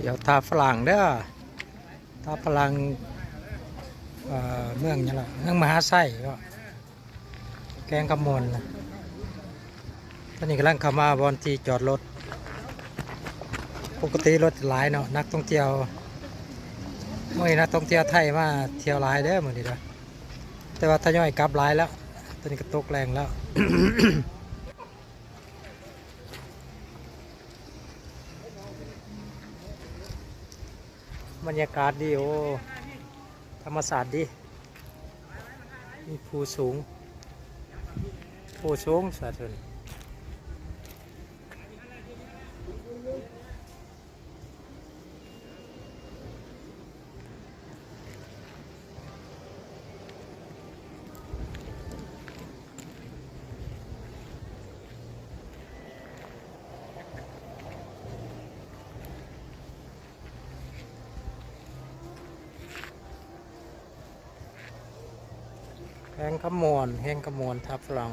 ດຽວທ່າຝຣັ່ງເດີ້ ທ່າຝຣັ່ງ ເອີ ເມືອງຫຍັງລະ ເມືອງມະຫາໄຊເນາະ ແຂວງຄຳມ່ວນ. ຕອນນີ້ກຳລັງເຂົ້າມາບ່ອນທີ່ຈອດລົດ ປົກກະຕິລົດຫຼາຍເນາະ ນັກທ່ອງທ່ຽວ ມື້ນີ້ນັກທ່ອງທ່ຽວໄທມາທ່ຽວຫຼາຍເດີ້ມື້ນີ້ເດີ້ ແຕ່ວ່າທະຍອຍກັບຫຼາຍແລ້ວ ຕອນນີ້ກໍຕົກແລງແລ້ວ. ບັນຍາກາດດີ ໂອ້ ທຳມະຊາດດີ ມີພູສູງ ພູສູງສາທຸນ. ແຂວງຄຳມ່ວນ ແຂວງຄຳມ່ວນ ທ່າຝຣັ່ງ.